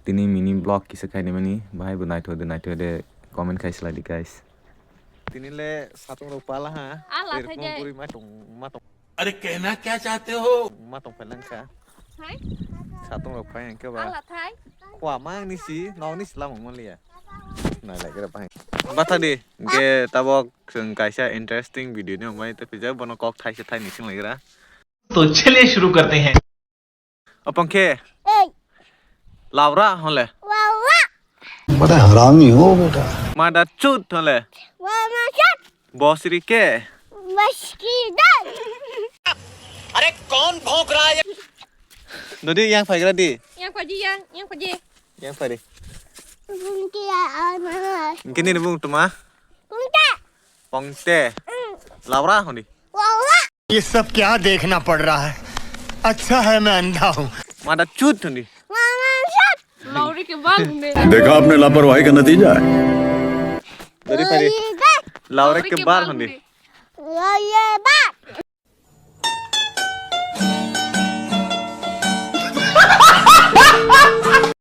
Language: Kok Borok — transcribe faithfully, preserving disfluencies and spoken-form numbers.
Tini mini vlog kisa khaini mani, bahai bo naitho de, naitho de, comment khai slai di, guys. Tini le satung rok pala ha. Ah, la thai de. Buri ma tong, ma tong. अरे कहना क्या चाहते हो? Ma tong phalang kha. Hai? Satung rok phai ang khe ba. Ah, la thai. Khwa ma ang ni si, no ni slam mo liya. Na la gra phai. Batha di, ge tabok chwng kaisa interesting video ni omai te pijak bono kok thai se thai ni sing lai gra. तो चलिए शुरू करते हैं। Apang khe? Ei. Laura hole. Laura. बड़ा हरामी हो बेटा। Mada chut hole. Mada chut. Bosri ke? Bosri dai. अरे कौन भौंक रहा है? Dodi yang phai gra di. Yang phai di yang, yang phai di. Yang phai di. Bungki ya ana. Kini ni bung tuma? Bungta. Pongte. Mm. Laura honi. Laura. ये सब क्या देखना पड़ रहा है? अच्छा है मैं अंधा हूँ। Mada chut honi. Mada chut. Laura ke bal honi. देखा आपने लापरवाही का नतीजा है। Dodi phai di. Laura ke bal honi. Laura ke bal.